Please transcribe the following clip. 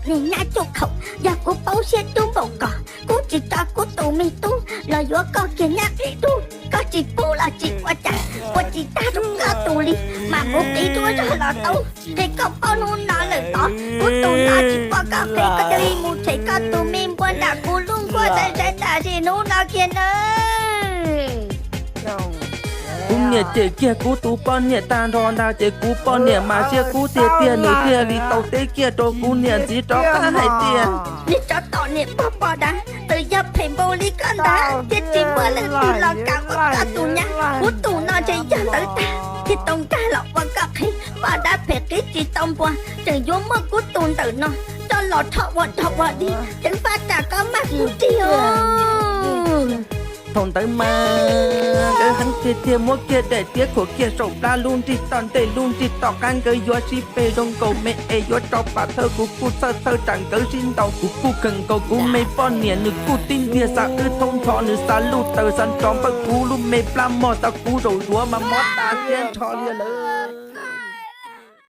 Niag nyab cuj khaum, yog kuv paub siab tub npaum ko, kuv tsis tso kuv tus me tub los yuav koj kiag nyab qib tub. Koj tsis pub los tsis ua cas, ua tsis tag rau koj tus li, mas kuv qiv duab zog los tau. Qhia koj paub hnub no lawm tod, kuv tus no tsis pom koj qhia, koj cia li mus them koj tus me npua nram kuv lub nkuaj zais zais tam sim hnub no kiag nawb. Kuv niam cem kiag kuv tus poj niam tag nrho ntag ces kuv poj niam mas siab kub tiag tiag, nws thiaj li tau teb kiag rau kuv niam ntxiv rov qab hais tias, niag tsov tom niam pog poj dab, txawm yog phem npaum li koj ntag thiab tsis muaj leej twg los kam ua koj tus nyab. Kuv tus no ntshe yog ntawd tag thiaj tau nkag los ua koj qhia. Poj dab phem qhib tsis tau npua, tseem yuav muab kuv tus ntawm no coj los rho ua dog ua dig, ceev faj tas koj maj kuv rig os. Thaum ntawd mas nkawd heev tiag tiag, muab kiag daim tiab khuam kiag saum plab, lub nrig toj ntej lub nrig toj qab, nkawd yuav sib peg zoo nkaus me es yuav tso pam thawj. Kuv kuj txhawj txhawj tsam nkawd sib ntaus, kuv kuj kheem nkaus kuv me poj niam, nws kuj tib ntiag xa wb thoob nrho, nws xa luj taws xa nrov npawj, kuv lub me plab mog xa kuv zaum zuav mas mob tas siab nrho li lawm.